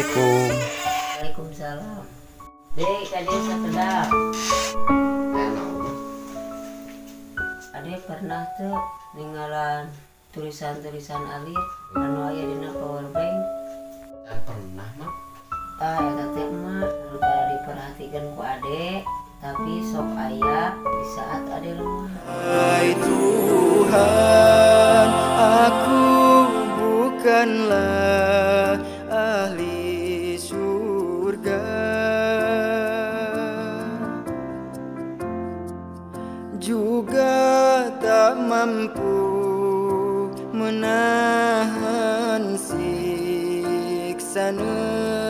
Assalamualaikum. Waalaikumsalam. Dek, kade sakedap. Ade pernah tuh ninggalan tulisan-tulisan alit anu aya dina power bank? Pernah mah. Tah, eta teh emak anu tara diperhatikan ku ade, tapi sok aya di saat ade lemah. Hai Tuhan, aku bukanlah ahli surga, juga tak mampu menahan siksa neraka.